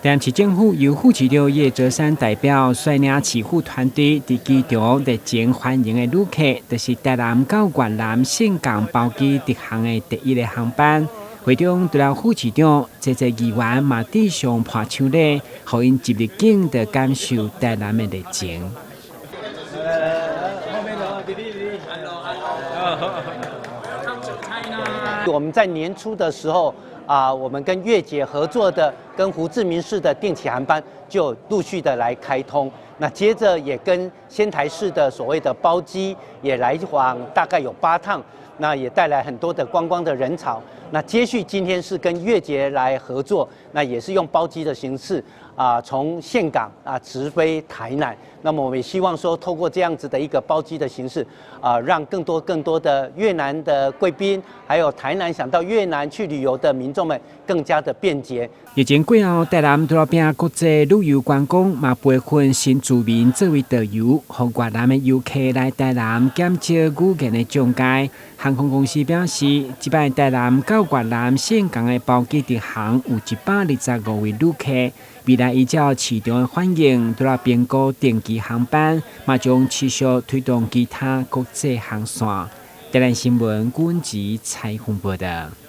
台南市政府由副市長葉哲山代表率領市府團隊佇機場熱情歡迎的旅客，就是台南到越南峴港包機直航的第一个航班。會中除了副市長，濟濟議員嘛致上伴手禮，予𪜶一入境就感受台南的熱情。後面的弟弟弟弟，Hello hello。我們在年初的時候啊，我們跟越捷合作的，跟胡志明市的定期航班就陸續的來開通。那接着也跟仙台市的所謂的包機也來往，大概有八趟，那也帶來很多的觀光的人潮。那接續今天是跟越捷來合作，那也是用包機的形式啊，從峴港啊直飛台南。那麼我們也希望說，透過這樣子的一個包機的形式啊，讓更多更多的越南的貴賓，還有台南想到越南去旅遊的民眾們，更加的便捷。疫情過後，台南除了拼國際旅遊觀光，嘛培訓新住民作為導遊，予越南的遊客來台南減少語言的障礙。航空公司表示，這擺台南到越南峴港的包機直航有125位旅客。未來依照市場的反應，除了評估定期航班，嘛將持續推動其他國際航線。台南新聞郭文吉採訪報道。